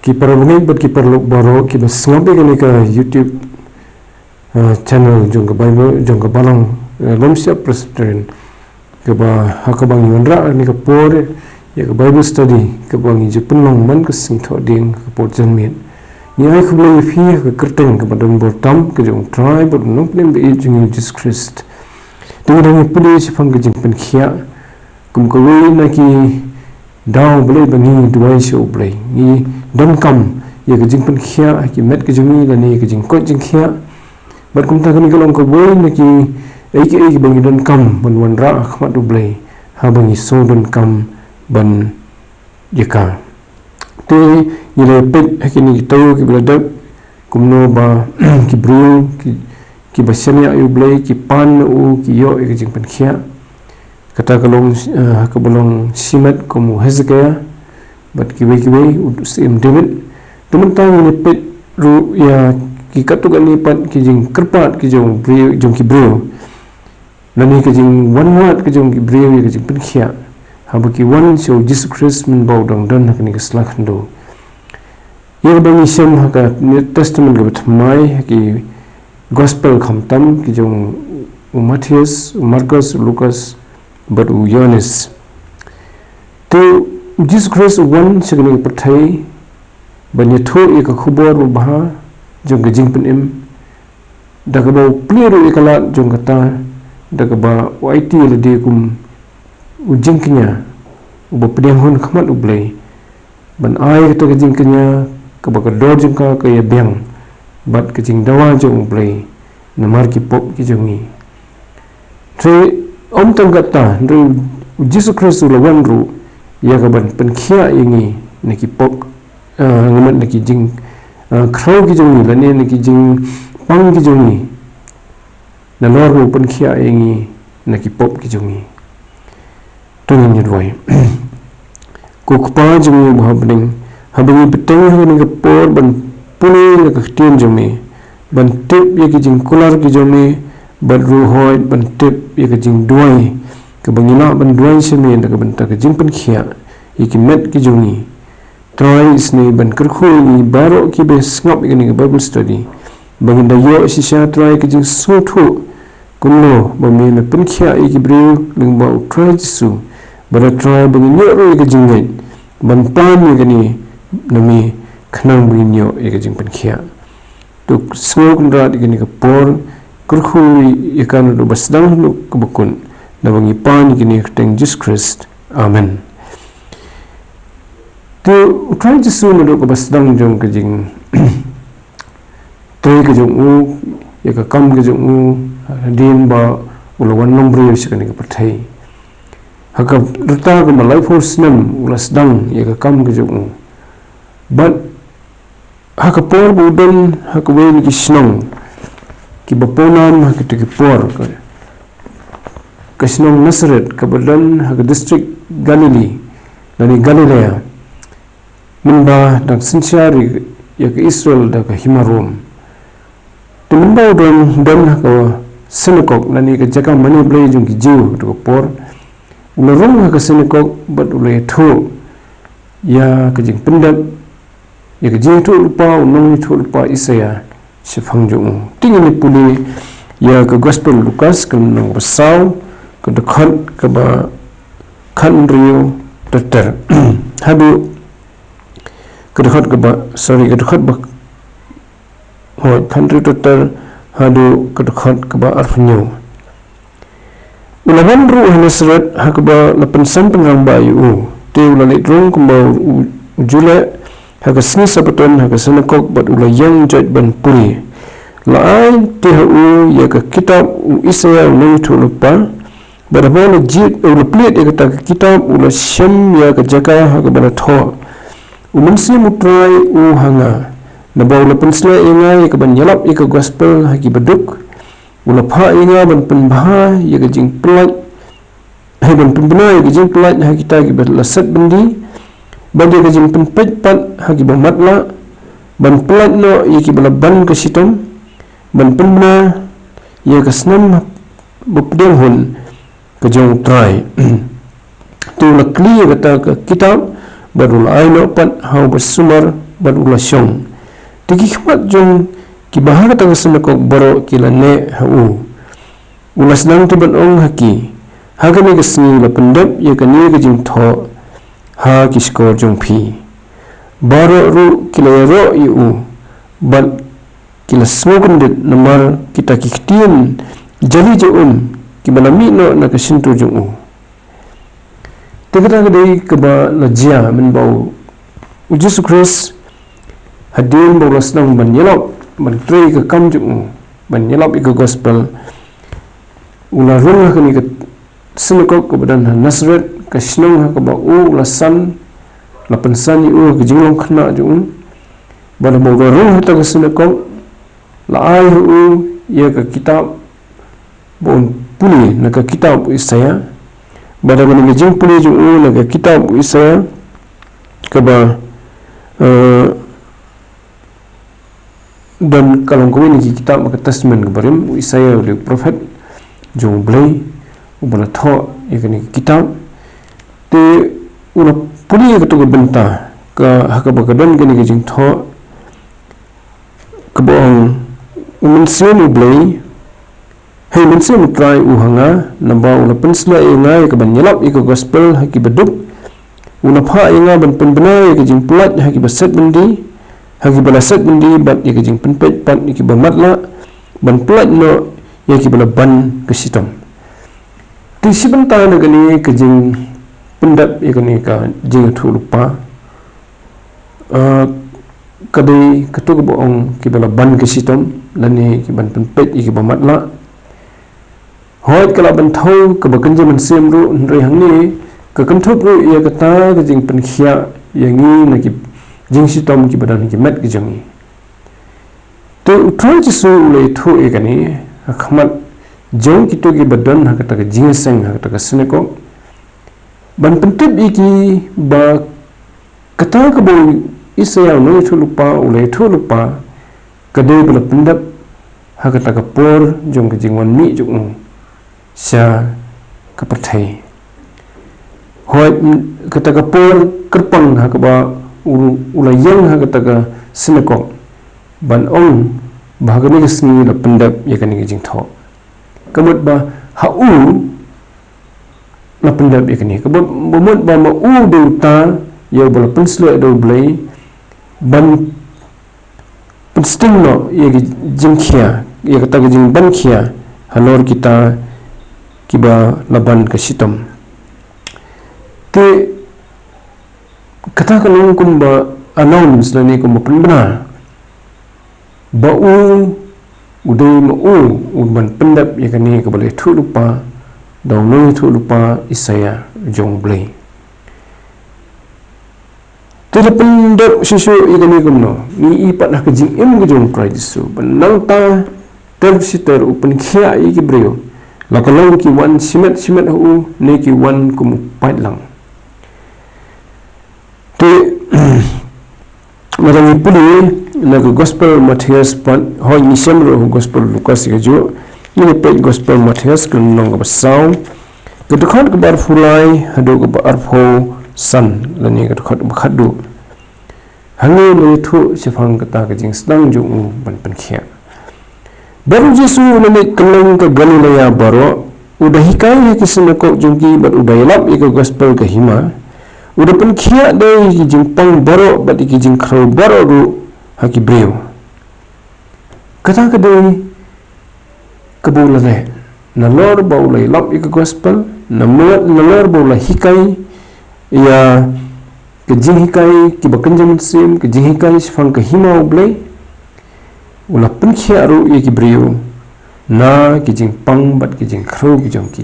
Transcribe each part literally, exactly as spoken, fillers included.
Ki para bangeit bad ki paralok baroh kiba sngap ïa kane ka YouTube, uh, channel jong ka Bible, jong ka Balang, uh, Longsiap Presbyterian, kaba ha kaba ngi wanrah ha kane ka por ïa ka Bible study kaba ngi ju pynlong man ka Sngi Thohdieng ha ka por janmiet. Ngi ai khublei ïa phi ha ka kyrteng kaba don bor tam ka jong U Trai bad U Nongpynim ba ïeit jong ngi U Jisu Khrist. Te ngi dang ïa pule shaphang ka jingpynkhiah kum kawei na ki daw ba leh ba ngi duwai sha U Blei. Ngi donkam ïa ka jingpynkhiah ha ki met ka jong ngi lane ïa ka jingkoit jingkhiah. Bad kumta kane ka long kawei na ki ei ki ei kiba ngi donkam ban wanrah ha khmat U Blei haba ngi sngew donkam ban ïa ka. Te ngi la peit ha kine ki taïew kiba la dep kumno ba ki briew ki, kiba shaniah ïa U Blei ki pan na u, ki ïoh ïa ka jingpynkhiah. Kata ka long, eh, ha kaba long shimet kum u Hezekiah bad kiwei kiwei, u Syiem David. Te mynta ngin ïa peit ruh ïa ki katto katne pat ki jingkyrpad ki jong briew, jong ki briew. Lane ka jingwanwad ka jong ki briew ïa ka jingpynkhiah haba ki wan sha U Jisu Khrist mynba u dang don ha kane ka sla khyndew. Ïa kaba ngi shem ha ka New Testament kaba thymmai, ha ki Gospel khamtam ki jong u Mathaios, u Markos, u Lukas bad u Ïoannis. Te U Jisu Khrist u wan sha kane ka pyrthei ban ïathuh ïa ka khubor babha jong ka jingpynim, da kaba u plie ruh ïa ka lad jong kata, da kaba u aiti ïa lade kum u jingkñia uba pdiang hun ha khmat U Blei, ban ai kata ka jingkñia kaba ka dor jong ka ka ïabiang bad ka jingdawa jong U Blei namar ki pop ki jong ngi. Te ym tang kata, hynrei U Jisu Khrist u la wan ruh ïa ka ban pynkhiah ïa ngi na ki pop, eh, nga mut na ki jing, eh, khraw ki jong ngi lane na ki jingpang ki jong ngi. Nalor ba u pynkhiah ïa ngi na ki pop ki jong ngi. To ngin ïa duwai. Ko Kpa jong ngi uba ha bneng, haba ngi bteng ha kane ka por ban pule na ka ktien jong me, ban tip ïa ki jingkular ki jong me, bad ruh hooid ban tip ïa ka jingduwai kaba ngi lah ban duwai sha me na ka bynta ka jingpynkhiah ïa ki met ki jong ngi. Trai, isynei ban kyrkhu ïa ngi baroh kiba sngap ïa kane ka Bible study, ba ngin da ïoh shisha, Trai, ka jingsngewthuh kumno ba me me pynkhiah ïa ki briew lyngba U Trai Jisu, bad Trai, ba ngin ïoh ruh ïa ka jingngeit ban pan ïa kane na me khnang ba ngin ïoh ïa ka jingpynkhiah. To sngew kynrad ïa kane ka por, kyrkhu ïa ka naduh ba sdang haduh kaba kut, naba ngi pan ïa kane ha ka kyrteng Jisu Khrist. Amen. Te U Trai Jisu naduh kaba sdang jong ka jingtrei ka jong u, ïa ka kam ka jong u, hadien ba u la wan long briew sha kane ka pyrthei, ha ka rta kaba laiphew snem u la sdang ïa ka kam ka jong u. Bad ha ka por ba u don ha kawei na ki shnong kiba pawnam ha kito ki por, ka, ka shnong Nasareth kaba don ha ka district Galilee lane Galilea, mynba dang synshar ïa ka Israel da ka hima Rom. Te mynba u don, don ha ka synagog lane ka jaka mane Blei jong ki Jiw ha kato ka por, u la rung ha ka synagog bad u la ïathuh ïa ka jingpyndep ïa ka jingïathuhlypa u nongïathuhlypa Isaïah shaphang jong u. Te ngin ïa pule ïa ka Gospel Lukas, ka lynnong ba saw, ka dkhot kaba khathynriew ter ter haduh ka dkhot kaba, sorry, ka dkhot ba, hooid, khathynriew ter ter haduh ka dkhot kaba arphew hynñiew. U la wan ruh ha Nasareth ha kaba la pynsan pynrangbah ïa u. Te u la leit rung kumba u, u ju leh ha ka sngi Sabbaton ha ka synagog bad u la ïeng joit ban pule. La aiti ha u ïa ka kitab u Isaïah u nongïathuhlypa. Bad haba u la jied, u la plied ïa kata ka kitab, u la shem ïa ka jaka ha kaba la thoh: U Mynsiem U Trai u ha nga, naba u la pynsleh ïa nga ïa ka ban ïalap ïa ka Gospel ha ki baduk. U la phah ïa nga ban pynbha ïa ka jingpyllait, hei, ban pynbna ïa ka jingpyllait ha kita kiba la set byndi, bad ïa ka jingpynpeit pat ha kiba matlah, ban pyllait noh ïa kiba la ban ka shitom, ban pynbna ïa ka snem bapdiang hun ka jong U Trai. Te u la kli ïa kata ka kitab bad u la ai noh pat ha uba sumar, bad u la shong. Te ki khmat jong kiba ha kata ka synagog baroh ki la neh ha u. U la sdang te ban ong ha ki, ha kane ka sngi la pyndep ïa kane ka jingthoh ha ki shkor jong phi. Baroh ruh ki la ïaroh ïa u, bad ki la sngewkyndit namar kita ki ktien jali ja um kiba la mih noh na ka shyntur jong u. Te kata ka dei kaba la jia mynba u Jisu Khrist, hadien ba u la sdang ban ïalap, ban trei ka kam jong u, ban ïalap ïa ka gospel, u la rung ha kane ka synagog kaba don ha Nasareth, ka shnong ha kaba u la san, la pynsan ïa u ha ka jinglong khynnah jong u. Bad haba u la rung ha kata ka synagog, la ai ha u ïa ka kitab ba un pule na ka kitab u Isaïah. Bad ha kane ka jingpule jong u na ka kitab u Isaïah, kaba, eh, don ka long kawei na ki kitab ha ka Testament kaba rim, u Isaïah u dei u prophet jong u Blei uba la thoh ïa kane ka kitab. Te u la pule ïa kato ka bynta ka ha kaba ka don kane ka jingthoh kaba ong, U Mynsiem u Blei, hei, Mynsiem u Trai u ha nga, naba u la pynsleh ïa nga ïa kaban ïalap ïa ka gospel ha kiba duk. U la phah ïa nga ban pynbna ïa ka jingpyllait ha kiba set byndi, ha kiba la set byndi, bad ïa ka jingpynpeit pat ïa kiba matlah, ban pyllait noh ïa kiba la ban ka shitom. Te shi bynta na kane ka jingpyndep ïa kane ka jingïathuhlypa, eh, ka dei kato kaba ong kiba la ban ka shitom, lane kiban pynpeit ïa kiba matlah. Hooid, ka lah ban thew kaba kynja mynsiem ruh, hynrei hangne ka kynthup ruh ïa kata ka jingpynkhiah ïa ngi na ki jingshitom kiba don ha ki met ki jong ngi. Te u Trai Jisu u la ïathuh ïa kane ha khmat jong kito kiba don ha kata ka jingïaseng, ha kata ka synagog, ban pyntip ïa ki ba kata kaba u Isaïah u nongïathuhlypa u la ïathuhlypa ka dei ba la pyndep ha kata ka por jong ka jingwan mih jong u sha ka pyrthei. Hooid, kata ka por kyrpang ha kaba u, u la ïeng ha kata ka synagog ban ong ba ha kane ka sngi la pyndep ïa kane ka jingthoh. Ka mut ba ha u la pyndep ïa kane. Ka mut, ka mut ba ma u dei uta ïa uba la pynsleh da u Blei ban pynsting noh ïa ka jingkhia, ïa kata ka jingban khia halor kita kiba la ban ka shitom. Te kata ka long kumba announce lane kumba pynbna ba u, u dei ma u, u ban pyndep ïa kane kaba la ïathuhlypa da u nongïathuhlypa Isaïah jong u Blei. Te da pyndep shuh shuh ïa kane kumno? Ngi i pat ha ka jingim ka jong u Trai Jisu ba nangta ter shi ter u pynkhiah ïa ki briew, la ka long ki wan shimet shimet ha u ne ki wan kum u paidlang. Te lada ngi pule na ka Gospel Mathaios pat, hooid, ngi shem ruh ha ka Gospel Lukas ïa kajuh, ngi peit Gospel Mathaios ka lynnong kaba saw, ka dkhot kaba arphew lai haduh kaba arphew san, lane ka dkhot kaba khatduh. Hangne la ïathuh shaphang kata ka jingsdang jong u ban pynkhiah. Bad u Jisu u la leit kylleng ka Galilea baroh, u da hikai ha ki synagog jong ki bad u da ïalap ïa ka gospel ka hima, u da pynkhiah da ïa ki jingpang baroh bad ïa ki jingkhrew baroh ruh ha ki briew. Kata ka dei kaba u la leh, nalor ba u la ïalap ïa ka gospel, namar, nalor ba u la hikai ïa ka jinghikai kiba kynja mynsiem, ka jinghikai shaphang ka hima u Blei, u la pynkhiah ruh ïa ki briew na ki jingpang bad ki jingkhrew ki jong ki.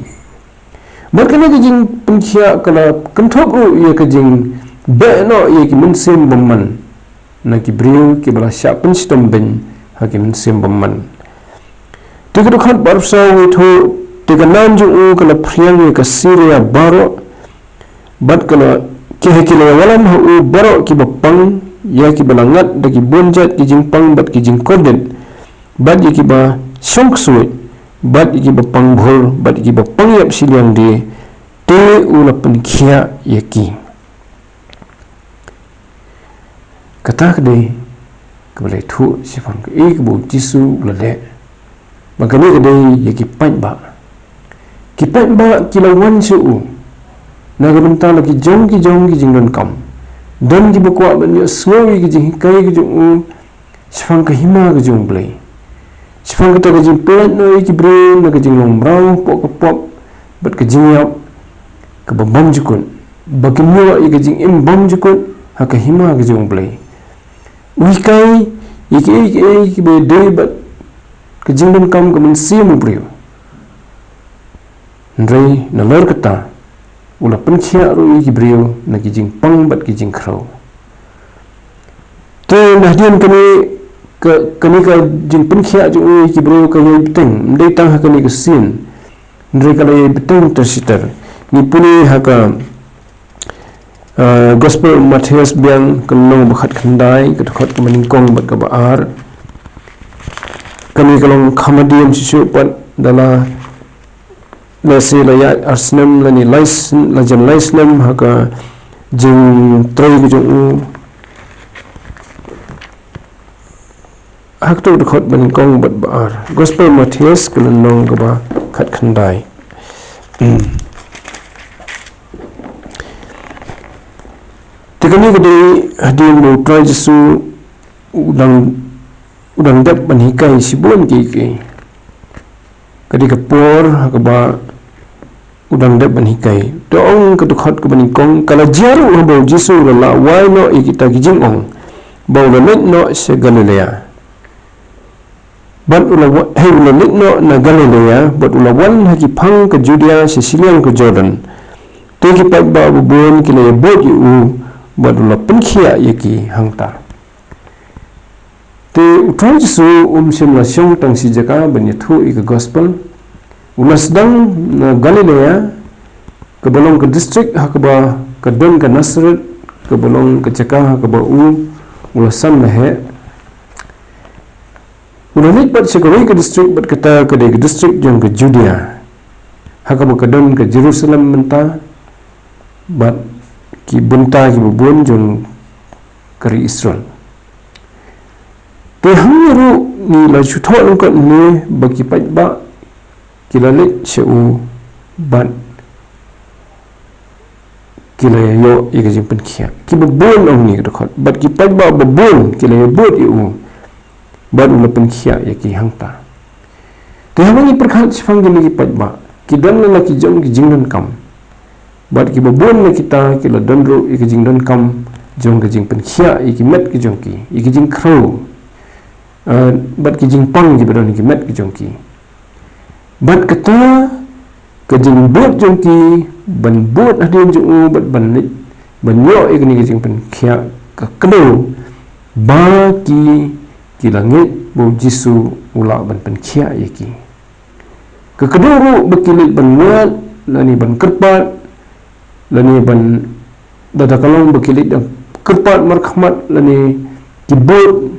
Bad kane ka jingpynkhiah ka la kynthup ruh ïa ka jingbeh noh ïa ki mynsiem bymman na ki briew kiba la shah pynshitom beiñ ha ki mynsiem bymman. Te ka dkhot ba arphew saw ka ïathuh, te ka nam jong u ka la phriang ïa ka Siria baroh, bad ka la, ki ha ki la ïawallam ha u baroh kiba pang, ïa kiba la ngat da ki bun jait ki jingpang bad ki jingkordit, bad ïa kiba shong ksuid, bad ïa kiba pang bhur, bad ïa kiba pang ïap shiliang die, te u la pynkhiah ïa ki. Kata ka dei kaba la ïathuh shaphang kaei kaba u Jisu u la leh. Bad kane ka dei ïa ki paidbah. Ki paidbah ki la wan sha u na ka bynta la ki jong ki jong ki jingdonkam. Don kiba kwah ban ïohsngew ïa ki jinghikai ki jong u shaphang ka hima ka jong u Blei, shaphang kata ka jingpynlait noh ïa ki briew na ka jinglong mraw hapoh ka pop bad ka jingïap kaba bymjukut, ba kin ïoh ïa ka jingim bymjukut ha ka hima ka jong u Blei. U hikai ïa kiei kiei kiba ïadei bad ka jingdonkam ka mynsiem u briew. Hynrei nalor kata, u la pynkhiah ruh ïa ki briew na ki jingpang bad ki jingkhrew. Te na hadien kane ka, kane ka jingpynkhiah jong u ïa ki briew ka ïai bteng, ym dei tang ha kane ka sien, hynrei ka la ïai bteng ter shi ter. Ngi pule ha ka, ah, Gospel Mathaios biang, ka lynnong ba khatkhyndai, ka dkhot kaba nyngkong bad kaba ar. Kane ka long kham hadien shuh shuh pat, da la lehse la ïaid ar snem lane lai sn-, la jan lai snem ha ka jingtrei ka jong u. Ha kato ka dkhot ba nyngkong bad ba ar. Gospel Mathaios ka lynnong kaba khatkhyndai. Hmm. Te kane ka dei hadien ba u Trai Jisu u dang, u dang dep ban hikai shibun kiei kiei. Ka dei ka por ha kaba u dang dep ban hikai. Te ong ka dkhot kaba nyngkong, ka la jia ruh haba u Jisu u la lah wai noh ïa kita ki jingong, ba u la leit noh sha Galilea. Bad u la wa-, hei, u la leit noh na Galilea, bad u la wan ha ki phang ka Judia sha shiliang ka Jordan. Te ki paidbah babun ki la ïabud ïa u, bad u la pynkhiah ïa ki hangta. Te u Trai Jisu um shym la shong tang shi jaka ban ïathuh ïa ka gospel. U la sdang na Galilea, kaba long ka district ha kaba ka don ka Nasareth, kaba long ka jaka ha kaba u, u la san la heh. U la leit pat sha kawei ka district, bad kata ka dei ka district jong ka Judia, ha kaba ka don ka Jerusalem mynta, bad ki bynta kiba bun jong ka ri Israel. Te hangne ruh ngi la shu thoh lyngkot ne ba ki paidbah ki la leit sha u, bad ki la ïoh ïa ka jingpynkhiah. Kiba bun, ong ngi ka dkhot, bad ki paidbah babun ki la ïabud ïa u, bad u la pynkhiah ïa ki hangta. Te haba ngi pyrkhat shaphang kine ki paidbah, ki don la ki jong ki jingdonkam. Bad kiba bun na kita ki la don ruh ïa ka jingdonkam jong ka jingpynkhiah ïa ki met ki jong ki, ïa ki jingkhrew, eh, bad ki jingpang kiba don ïa ki met ki jong ki. Bad kata ka jingbud jong ki ban bud hadien jong u bad ban leit ban ïoh ïa kane ka jingpynkhiah, ka kdew ba ki, ki la ngeit ba u Jisu u lah ban pynkhiah ïa ki. Ka kdew ruh ba ki leit ban wad lane ban kyrpad, lane ban, lada ka long ba ki leit ban kyrpad markhmat lane ki bud,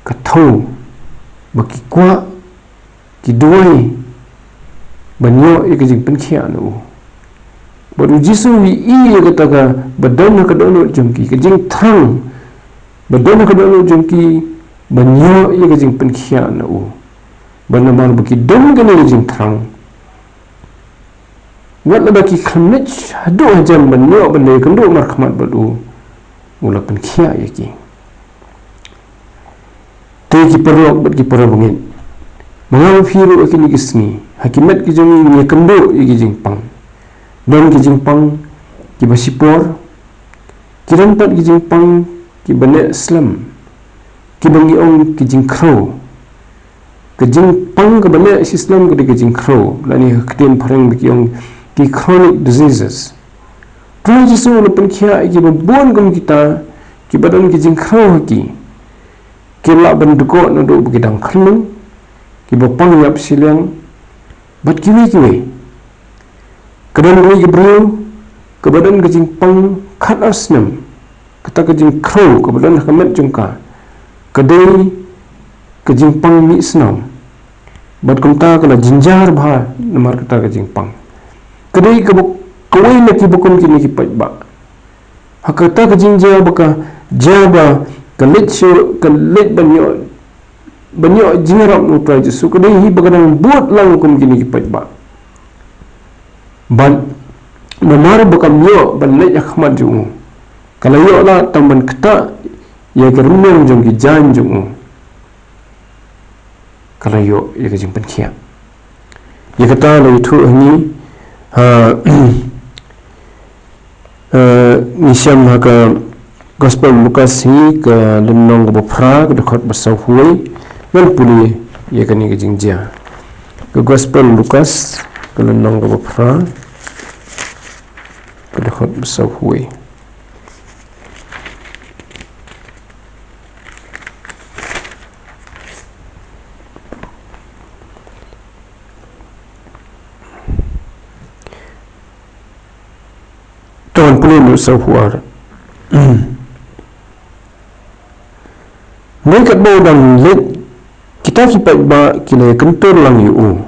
ka thew ba ki kwah, ki duwai ban ïoh ïa ka jingpynkhiah na u. Bad u Jisu u ïohi ïa kata kaba don ha ka dohnud jong ki, ka jingthrang ba don ha ka dohnud jong ki ban ïoh ïa ka jingpynkhiah na u. Bad namar ba ki don kane ka jingthrang, wat lada ki khlem leit haduh hajan ban ïoh ban leit kynduh markhmat bad u, u la pynkhiah ïa ki. Te ki paralok bad ki para bangeit, ma nga ma phi ruh ha kine ki sngi, ha ki met ki jong ngi ngi ïakynduh ïa ki jingpang. Don ki jingpang kiba shipor, ki don pat ki jingpang kiba neh slem, kiba ngi ong ki jingkhrew. Ka jingpang kaba neh shislem ka dei ka jingkhrew, lane ha ka ktien phareng ba ki ong ki chronic diseases. Trai Jisu u la pynkhiah ïa kiba bun kum kita, kiba don ki jingkhrew ha ki. Ki lah ban dkoh naduh ba ki dang khyllung, kiba pang ïap shiliang, bad kiwei kiwei. Ka don kawei ka briew kaba don ka jingpang khat ar snem. Kata ka jingkhrew kaba don ha ka met jong ka, ka dei ka jingpang mih snam. Bad kumta ka la jynjar bha namar kata ka jingpang. Ka dei kaba, kawei na kiba kum kine ki paidbah. Ha kata ka jingjia ba ka jia ba ka leit shu, ka leit ban ïoh, ban ïoh jingïarap na u Trai Jisu, ka dei hi ba ka dang bud lang kum kine ki paidbah. Bad namar ba kam ïoh ban leit ha khmat jong u, ka la ïoh la tang ban ktah ïa ka rynmiang jong ki jaiñ jong u. Ka la ïoh ïa ka jingpynkhiah. Ïa kata la ïathuh ha ngi, ha, eh, ngi shem ha ka Gospel Lukas hi, ka lynnong kaba phra, ka dkhot ba saw hwei. Ngan pule ïa kane ka jingjia. Ka Gospel Lukas, ka lynnong kaba phra, ka dkhot ba saw hwei. Ton pule nu sa huar. Ngi kat ba u dang leit, kita ki paidbah ki la kyntur lang ïa u.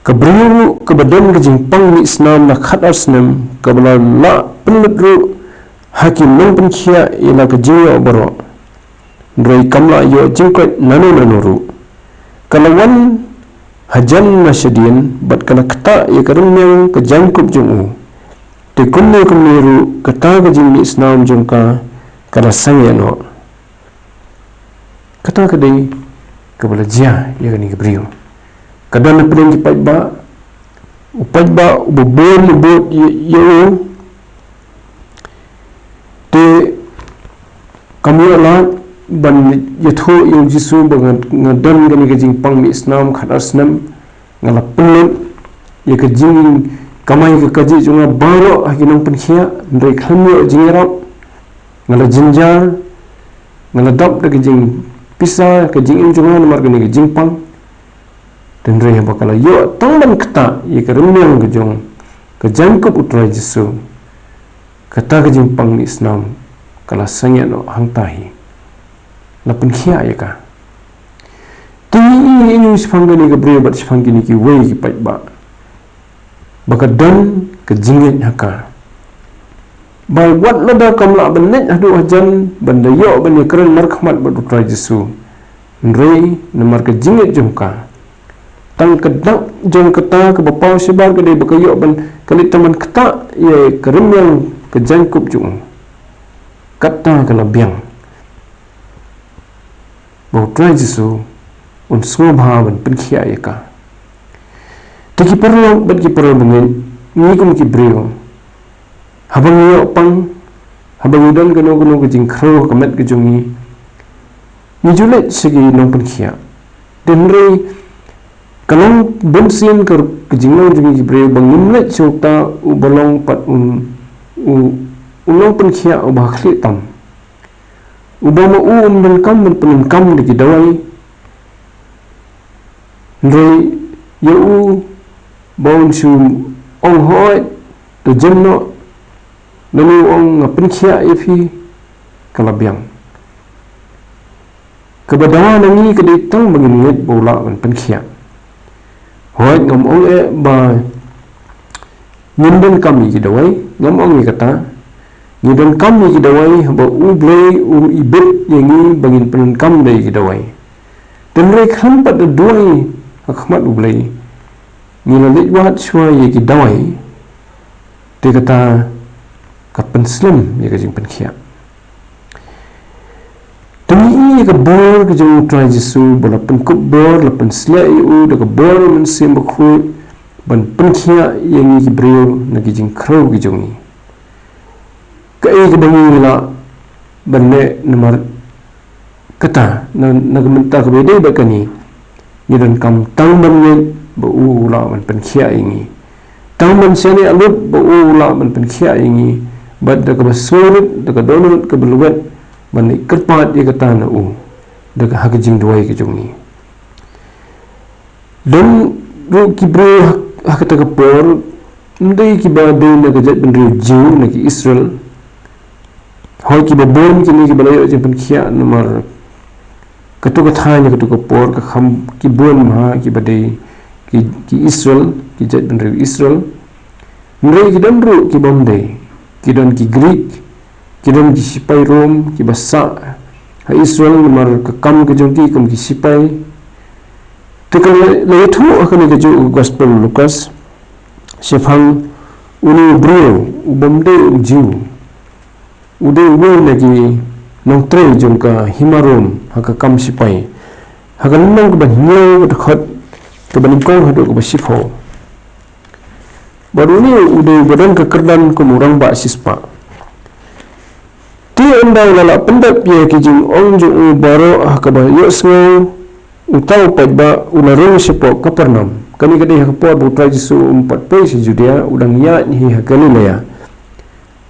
Ka briew ruh kaba don ka jingpang mih snam na khatar snem, kaba la lah pynlut ruh ha ki nongpynkhiah ïa la ka jingïoh baroh. Hynrei kam lah ïoh jingkoit nano nano ruh. Ka la wan hajan na shadien bad ka la ktah ïa ka rynmiang ka jaiñkup jong u. Te kumne kumne ruh kata ka jingmih snam jong ka ka la sangeh noh. Kata ka dei kaba la jia ïa kane ka briew. Ka don hapdeng ki paidbah, u paidbah uba bun u bud ïa, ïa u. Te kam ïoh lad ban ïathuh ïa u Jisu ba nga, nga don kane ka jingpang mih snam khatar snem. Nga la pynlut ïa ka jingkamai ka kajih jong nga baroh ha ki nongpynkhiah, hynrei khlem ïoh jingïarap. Nga la jynjar, nga la dap da ka jingpisa, ka jingim jong nga namar kane ka jingpang. Te hynrei haba ka la ïoh tang ban ktah ïa ka rynmiang ka jong ka jaiñkup u Trai Jisu, kata ka jingpang mih snam ka la sangeh noh hangta hi. La pynkhiah ïa ka. Te ngi ïohi ïa u shaphang kane ka briew bad shaphang kine kiwei ki paidbah ba ka don ka jingngeit ha ka. Ba wat lada kam lah ban leit haduh hajan ban da ïoh ban ïakren markhmat bad u Trai Jisu, hynrei namar ka jingngeit jong ka, tang ka dak jong kata kaba paw shabar ka dei ba ka ïoh ban, ka leit tang ban ktah ïa ka rynmiang ka jaiñkup jong u. Kata ka la biang ba u Trai Jisu un sngewbha ban pynkhiah ïa ka. Te ki paralok bad ki parabangeit, ngi kum ki briew, haba ngi ïoh pang, haba ngi don kano kano ka jingkhrew ha ka met ka jong ngi, ngi ju leit sha ki nongpynkhiah. Te hynrei ka long bunsien ka, ka jinglong jong ngi ki briew ba ngim leit sha uta uba long pat un, u, u nongpynkhiah uba ha khlieh tam, uba ma u um donkam ban pyndonkam da ki dawai. Hynrei ïa u ba un shu ong, hooid, to jem noh, lane u ong, nga pynkhiah ïa phi, ka la biang. Kaba dawa na ngi ka dei tang ba ngin ngeit ba u lah ban pynkhiah. Hooid, ngam ong eh ba ngin donkam ïa ki dawai, ngam ong ïa kata. Ngi donkam ïa ki dawai haba U Blei u ibit ïa ngi ba ngin pyndonkam da ïa ki dawai. Te hynrei khlem pat da duwai ha khmat U Blei, ngi la leit wad shuwa ïa ki dawai, te kata ka pynslem ïa ka jingpynkhiah. Te ngi ïohi ïa ka bor ka jong u Trai Jisu ba la pynkup bor, la pynsleh ïa u da ka bor u Mynsiem Bakhuid ban pynkhiah ïa ngi ki briew na ki jingkhrew ki jong ngi. Kaei kaba ngi lah ban leh namar kata, na, na ka bynta kaba ïadei bad kane, ngi donkam tang ban ngeit ba u lah ban pynkhiah ïa ngi. Tang ban shaniah lut ba u lah ban pynkhiah ïa ngi. Bad da kaba sngewrit, da ka dohnud kaba lwet, ban leit kyrpad ïa kata na u da ka, ha ka jingduwai ka jong ngi. Don ruh ki briew ha, ha kata ka por, ym dei kiba dei na ka jaitbynriew Jiw, na ki Israel. Hooid, kiba bun kine kiba la ïoh jingpynkhiah namar kato ka thaiñ, kato ka por, ka kham ki bun bha kiba dei ki, ki Israel, ki jaitbynriew Israel. Hynrei ki don ruh kibym dei. ki don ki Grik, ki don ki sipai Rom kiba sah ha Israel namar ka kam ka jong ki kum ki sipai. Te ka la, la ïathuh ha kane kajuh ka gospel Lukas shaphang une u briew u bym dei u Jiw, u dei uwei na ki nongtrei jong ka hima Rom ha ka kam sipai, ha ka lynnong kaba hynñiew, ka dkhot kaba nyngkong haduh kaba shiphew. Bad une u dei uba don ka kyrdan kum u rangbah shispah. Te ynda u la lah pyndep ïa ki jingong jong u baroh, ha kaba ïohsngew uta u paidbah, u la rung shapoh Kapernaum. Kane ka dei ha ka por ba u Trai Jisu um pat poi sha Judia, u dang ïaid hi ha Galilea.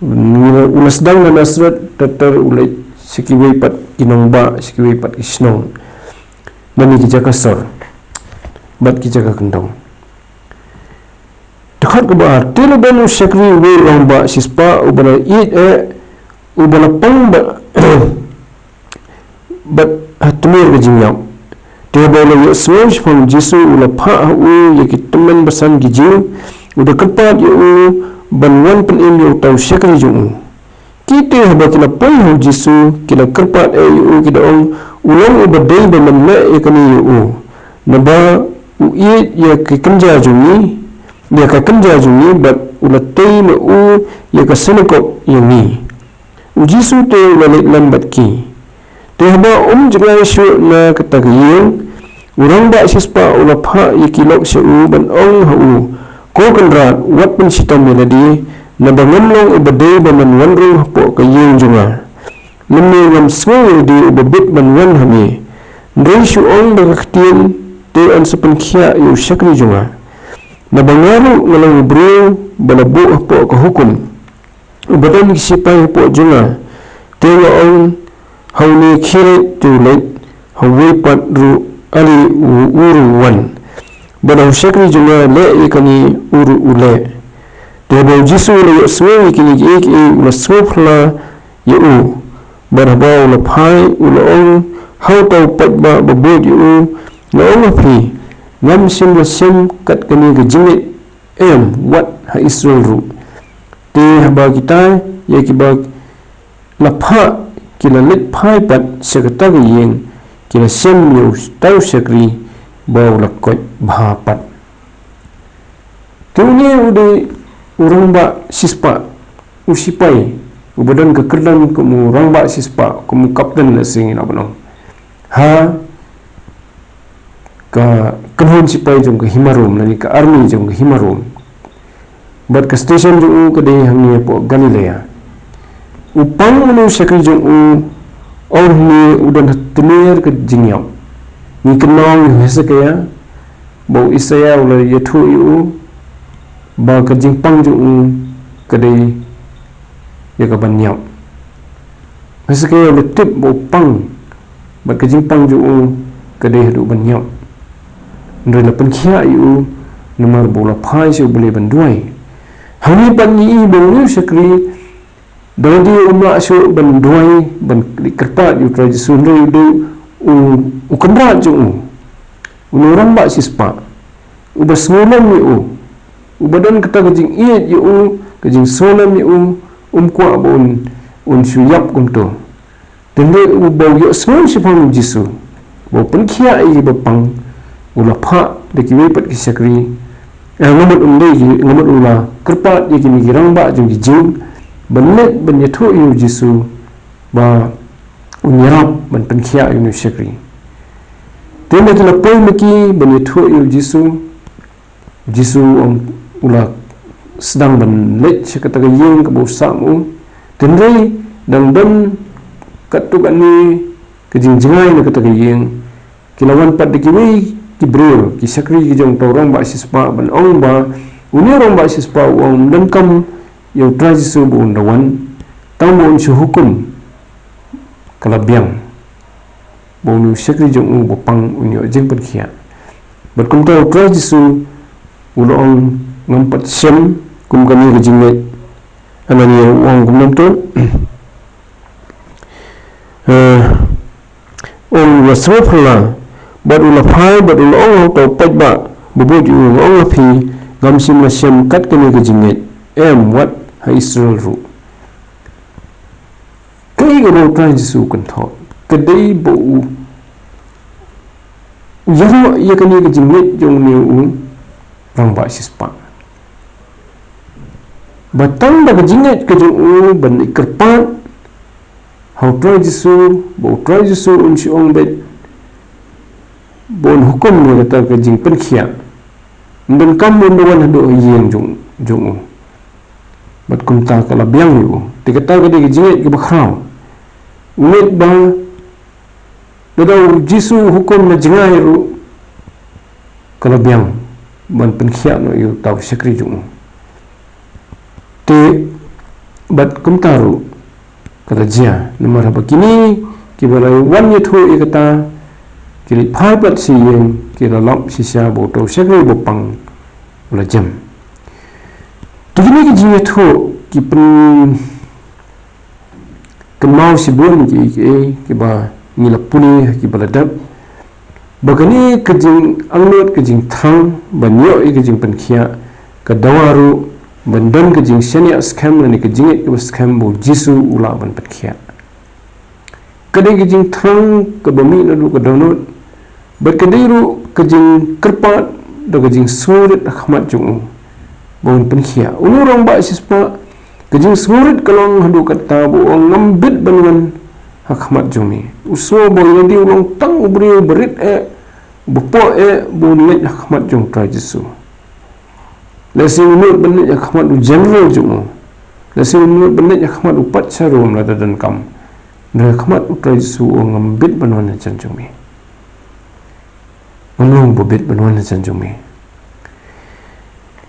U la sdang na Nasareth, ter ter u leit sha kiwei pat ki nongbah, sha kiwei pat ki shnong, na ki jaka sor bad ki jaka kyndong. Dkhot kaba ar. Te la don u shakri uwei u rangbah shispah uba la ïeit eh, uba la pang ba, bad ha tmier ka jingïap. Te haba u la ïohsngew shaphang u Jisu, u la phah ha u ïa ki tymmen basan ki Jiw, u da kyrpad ïa u ban wan pynim ïa uta u shakri jong u. Ki te haba ki la poi ha u Jisu, ki la kyrpad eh ïa u, ki da ong, u long uba dei ba men leh ïa kane ïa u, naba u ïeit ïa ka kynja jong ngi, ïa ka kynja jong ngi, bad u la tei na u ïa ka synagog ïa ngi. U Jisu te u la leit lem bad ki. Te haba um jngai shuh na kata ka ïing, u rangbah shispah u la phah ïa ki lok sha u ban ong ha u, Ko Kynrad, wat pynshitom ïa lade, naba ngam long uba dei ba men wan rung hapoh ka ïing jong nga. Lymne ngam sngew ïa lade uba bit ban wan ha me. Hynrei shu ong da ka ktien, te yn sa pynkhiah ïa u shakri jong nga. Naba nga ruh nga long u briew ba la buh hapoh ka hukum, uba don ki sipai hapoh jong nga. Te nga ong ha une, khie leit, te u leit, ha uwei pat ruh, ale, u ruh u wan, bad ha u shakri jong nga, leh ïa kane, u ruh u leh. Te haba u Jisu u la ïohsngew ïa kine kiei kiei, u la sngewphylla ïa u. Bad haba u la phai, u la ong ha uta u paidbah ba bud ïa u, nga ong ha phi, ngam shym la shem kat kane ka jingngeit, em, wat ha Israel ruh. Te haba kita ïa kiba la phah ki la leit phai pat sha kata ka ïing, ki la shem ïa uta u shakri ba u la koit bha pat. Te une u dei u rangbah shispah, u sipai uba don ka kyrdan kum u rangbah shispah, kum u kapten, lehse ngin ong ban ong, ha ka kynhun sipai jong ka hima Rom, lane ka army jong ka hima Rom. Bad ka station jong u ka dei hangne hapoh Galilea. U pang une u shakri jong u, ong hangne u don ha tmier ka jingïap. Ngi kynmaw ïa u Hesekiah, ba u Isaiah u la ïathuh ïa u ba ka jingpang jong u ka dei ïa ka ban ïap. Hesekiah u la tip ba u pang, bad ka jingpang jong u ka dei haduh ban ïap. Hynrei la pynkhiah ïa u namar ba u la phai sha U Blei ban duwai. Hangne pat ngi i ba une u shakri, da lade um lah shuh ban duwai, ban kyrpad ïa u Trai Jisu, hynrei u dei u, u kynrad jong u, une u rangbah shispah, uba sngewlem ïa u, uba don kata ka jingïeit ïa u, ka jingsngewlem ïa u, um kwah ba un, un shu ïap kumto. Te hynrei uba u ïohsngew shaphang u Jisu, ba u pynkhiah ïa kiba pang, u la phah da kiwei pat ki shakri, eh, nga mut um dei ki, nga mut u la kyrpad ïa kine ki rangbah jong ki Jiw ban leit ban ïathuh ïa u Jisu ba un ïarap ban pynkhiah ïa une u shakri. Te hynda ki la poi ma ki ban ïathuh ïa u Jisu, Jisu, um, u la sdang ban leit sha kata ka ïing kaba u sah ma u. Te hynrei dang don katto katne ka jingjngai na kata ka ïing, ki la wan pat da kiwei ki briew, ki shakri ki jong uta u rangbah shispah, ban ong ba une u rangbah shispah u ong ym donkam ïa u Trai Jisu ba un da wan, tang ba un shu hukum, ka la biang ba une u shakri jong u ba pang un ïoh jingpynkhiah. Bad kumta u Trai Jisu u la ong, ngam pat shem kum kane ka jingngeit. Hangne u ong kumno to? Eh, ong, u la sngewphylla, bad u la phai, bad u la ong ha uta u paidbah ba bud ïa u, nga ong ha phi, ngam shym la shem kat kane ka jingngeit, em, wat ha Israel ruh. Kaei kaba U Trai Jisu u kynthoh? Ka dei ba u, u ïaroh ïa kane ka jingngeit jong une u rangbah shispah, ba tang da ka jingngeit ka jong u ban leit kyrpad ha U Trai Jisu, ba U Trai Jisu un shu ong beit ba un hukum ïa kata ka jingpynkhiah, ym donkam ba un da wan haduh ha ïing jong, jong u. Bad kumta ka la biang ïa u. Te kata ka dei ka jingngeit kaba khraw. U ngeit ba lada U Jisu u hukum na jngai ruh, ka la biang ban pynkhiah noh ïa uta u shakri jong u. Te bad kumta ruh ka la jia, namar haba kine kiba la wan ïathuh ïa kata ki leit phai pat sha ïing, ki la lap shisha ba uta u shakri ba pang u la jem. Te kine ki jingïathuh ki pyn kynmaw shibun kiei kiei kiba ngi la pule ha kiba la dep, ba kane ka jingangnud, ka jingthrang ban ïoh ïa ka jingpynkhiah, ka dawa ruh ban don ka jingshaniah skhem lane ka jingngeit kaba skhem ba U Jisu u lah ban pynkhiah. Ka dei ka jingthrang kaba mih naduh ka dohnud, bad ka dei ruh ka jingkyrpad da ka jingsngewrit ha khmat jong u ba un pynkhiah. Une u rangbah shispah, ka jingsngewrit ka long haduh katta ba u ong, ngam bit ban wan ha khmat jong me. U sngew ba ïa lade u long tang u briew ba rit eh, ba poh eh, ba un leit ha khmat jong U Trai Jisu. Lehse un nud ban leit ha khmat u general jong u. Lehse un nud ban leit ha khmat u patsha ruh ym lah da donkam. Hynrei ha khmat U Trai Jisu u ong, ngam bit ban wan hajan jong me. Ngam long ba bit ban wan hajan jong me.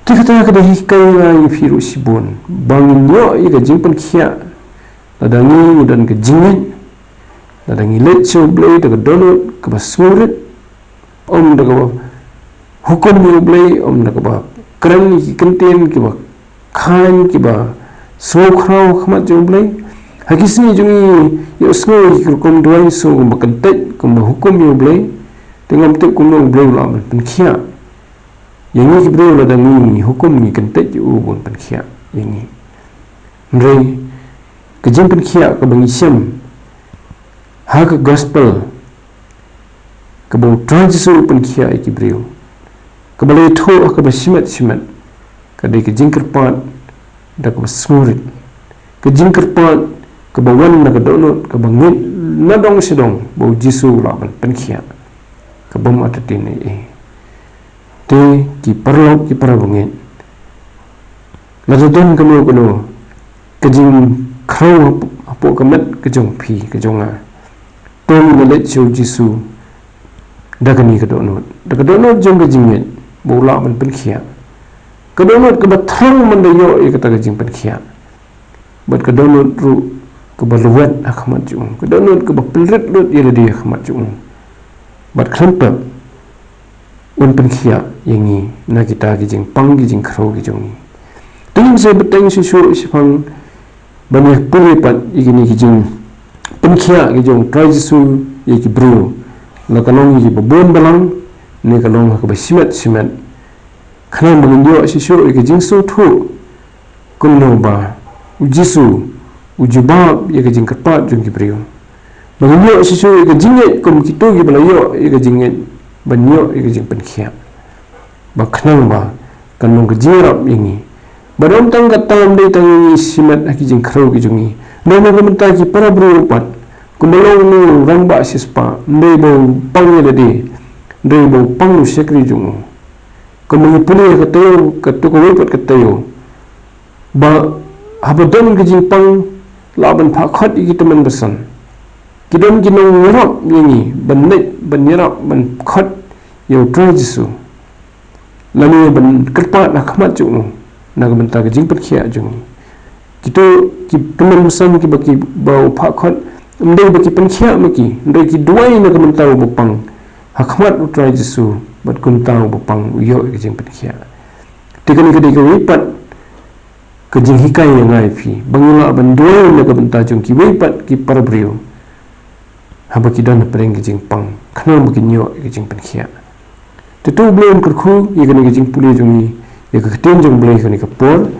Te kata ka dei hikai ïa ngi, ïa phi ruh shibun, ba ngin ïoh ïa ka jingpynkhiah lada ngi ngi don ka jingngeit, lada ngi leit sha U Blei da ka dohnud kaba sngewrit, ym da kaba hukum ïa U Blei, ym da kaba kren ïa ki kyntien kiba khlaiñ, kiba sngewkhraw ha khmat jong U Blei. Ha ki sngi jong ngi ïohsngew ïa ki rukom duwai sngew kumba kyntait, kumba hukum ïa U Blei. Te ngam tip kumno U Blei u lah ban pynkhiah ïa ngi ki briew lada ngi hukum, ngi kyntait ïa u ban pynkhiah ïa ngi. Hynrei ka jingpynkhiah kaba ngi shem ha ka gospel, kaba U Trai Jisu u pynkhiah ïa ki briew, kaba la ïathuh ha kaba shimet shimet, ka dei ka jingkyrpad da kaba sngewrit, ka jingkyrpad kaba wan na ka dohnud, kaba ngeit na dong sha dong ba U Jisu u lah ban pynkhiah, ka bym artatien ei ei. Te ki paralok, ki para bangeit, lada don kano kano ka jingkhraw hapoh ka met ka jong phi, ka jong nga, to ngin leit sha U Jisu da kane ka dohnud, da ka dohnud jong ka jingngeit ba u lah ban pynkhiah, ka dohnud kaba thrang ban da ïoh ïa kata ka jingpynkhiah, bad ka dohnud ruh kaba lwet ha khmat jong u, ka dohnud kaba pynrit lut ïa lade ha khmat jong u, bad khlem pep un pynkhiah ïa ngi na kita ki jingpang, ki jingkhraw ki jong ngi. Te ngin sa bteng shuh shuh shaphang ban ïa pule pat ïa kine ki jingpynkhiah ki jong U Trai Jisu ïa ki briew, la ka long ïa kiba bun balang ne ka long ha kaba shimet shimet, khnang ba ngin ïoh shuh shuh ïa ka jingsngewthuh kumno ba U Jisu u jubab ïa ka jingkyrpad jong ki briew, ba ngin ïoh shuh shuh ïa ka jingngeit kum kito kiba la ïoh ïa ka jingngeit ban ïoh ïa ka jingpynkhiah, ba khnang ba kan long ka jingïarap ïa ngi. Bad ym tang kata, ym dei tang ïa ngi shimet ha ki jingkhraw ki jong ngi, hynrei na ka bynta ki para briew pat, kumba long une u rangbah shispah, ym dei ba u pang ïa lade, hynrei ba u pang u shakri jong u. Kumba ngi pule ha ka taïew, kato kawei pat ka taïew, ba haba don ka jingpang, lah ban phah khot ïa ki tymmen basan. Ki don ki nongïarap ïa ngi ban leit ban ïarap ban khot ïa U Trai Jisu, lane ban kyrpad ha khmat jong u na ka bynta ka jingpynkhiah jong ngi. Kito ki tymmen basan kiba, kiba u phah khot, ym dei ba ki pynkhiah ma ki, hynrei ki duwai na ka bynta uba pang ha khmat U Trai Jisu, bad kumta uba pang u ïoh ïa ka jingpynkhiah. Te kane ka dei kawei pat ka jinghikai ïa nga ïa phi, ba ngin lah ban duwai na ka bynta jong kiwei pat ki para briew haba ki don hapdeng ka jingpang, khnang ba kin ïoh ïa ka jingpynkhiah. Te to U Blei un kyrkhu ïa kane ka jingpule jong ngi ïa ka ktien jong U Blei ha kane ka por.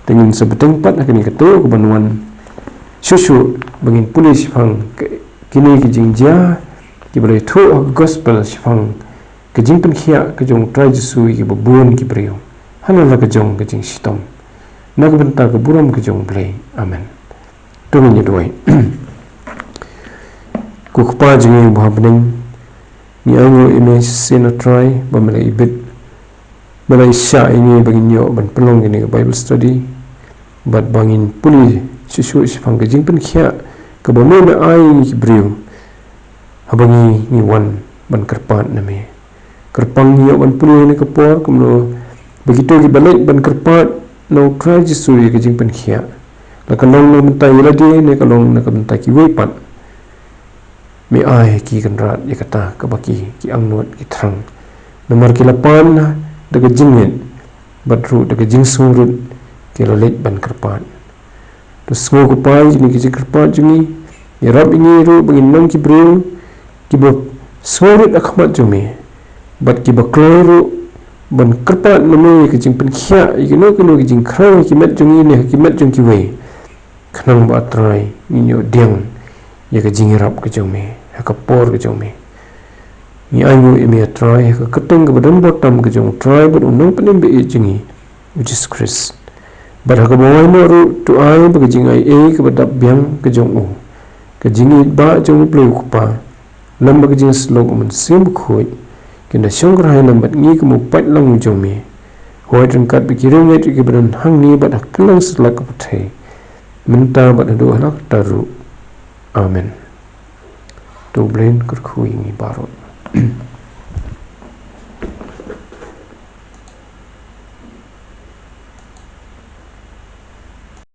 Te ngin sa bteng pat ha kane ka taïew kaban wan Shuh shuh ba ngin pule shaphang kine ki jingjia kiba la ïathuh ha ka gospel shaphang ka jingpynkhiah ka jong u Trai Jisu ïa kiba bun ki briew ha la ka jong ka jingshitom. Na ka bynta ka burom ka jong U Blei. Amen. To ngin ïa duwai. Ko Kpa jong ngi uba ha bneng, ngi ainguh ïa me shisien, A Trai, ba me la ibit, me la ishah ïa ngi ba ngin ïoh ban pynlong kane ka Bible study bad ba ngin pule shuh shuh shaphang ka jingpynkhiah kaba me me ai ïa ngi ki briew haba ngi, ngi wan ban kyrpad na me. Kyrpang ngi ïoh ban pule ha kane ka por kumno ba kito kiba leit ban kyrpad na U Trai Jisu ïa ka jingpynkhiah, la ka long na ka bynta ïa lade ne ka long na ka bynta kiwei pat, me ai ha ki, Kynrad, ïa kata kaba ki, ki angnud, ki thrang. Namar ki la pan da ka jingngeit bad ruh da ka jingsngewrit ki la leit ban kyrpad. To sngew, ko Kpa, ïa kine ki jingkyrpad jong ngi. Ïarap ïa ngi ruh ba ngin long ki briew kiba sngewrit ha khmat jong me bad kiba kloi ruh ban kyrpad na me ïa ka jingpynkhiah ïa kino kino ki jingkhraw ha ki met jong ngi ne ha ki met jong kiwei, khnang ba, A Trai, ngin ïoh pdiang ïa ka jingïarap ka jong me ha ka por ka jong me. Ngi ainguh ïa me, A Trai, ha ka kyrteng kaba don bor tam ka jong U Trai bad U Nongpynim ba ïeit jong ngi, U Jisu Khrist. Bad ha kaba wai noh ruh, to ai ba ka jingaiei kaba dap biang ka jong u, ka jingïeit ba jong U Blei U Kpa, lem bad ka jingïasyllok U Mynsiem Bakhuid, kin da shong kyrhai lem bad ngi kum u paidlang jong me, hooid ryngkat bad ki riewngeit kiba don hangne bad ha kylleng satlak ka pyrthei, mynta bad haduh katta ruh. Amen. To U Blei un kyrkhu ïa ngi baroh.